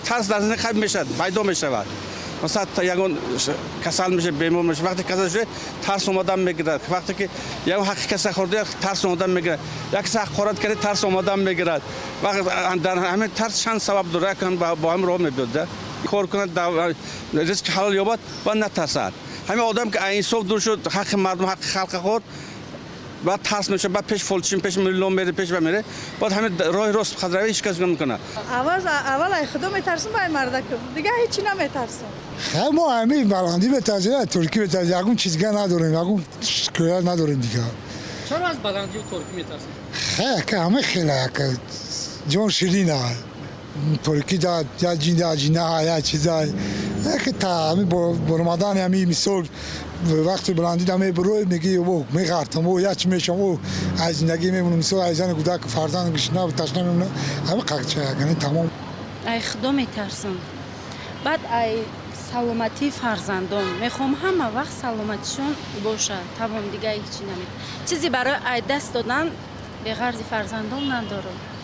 Тарс дар зиндагӣ қайд мешавад, пайдо мешавад. Масалан, ягон касал мешавад, бемор мешавад. Вақте касал шуда, тарс омадан мегирад. Вақте ки ягон ҳаққи каса хӯрда, тарс омадан мегирад. Як каса ҳақорат карда, тарс омадан мегирад. Вақт дар ҳамин тарс чанд сабаб дорад, якам бо ҳам роҳ мебиёд да. Кор кунад, ризқи ҳалол ёбад ва натарсад. Ҳамин одам ки инсоф дур шуд, ҳаққи мардум, ҳаққи халқа хӯрд, баъд тарс мешавад, баъд пеш фолчин, пеш миллион мере, пеш ба мере, баъд ҳамин роҳи рост қадравӣ ҳеҷ кас намекунад. Аввал ай худо метарсам, ба ай мардакам. Дигар ҳечи наметарсам. Хай, мо ҳамин баландӣ метарсем, торикӣ метарсем, ягон чиз дига надорем, ягон шикоят надорем дига. Чаро аз баландию торикӣ метарсед? Хай, ака, ҳама хела, ака, ҷон ширина. Торикӣ да я ҷин, я ҷина, я чиза. Яке та ҳами баромадан, ҳами мисол, вақти баландӣ да мебурӯй, мегӣ: «О, меғартам, о, я чӣ мешавам, о, аз зиндагӣ мемонам», мисол, аз зани кӯдак, фарзанд гушна ташна мемонам. Ҳами қақча яъне тамом. Ай худо метарсам, баъд ай саломатии фарзандон. Мехоҳам ҳама вақт саломатишон бошад, тамом, дига ҳечи намет чизе барои ай даст додан беғарзи фарзандон надорам.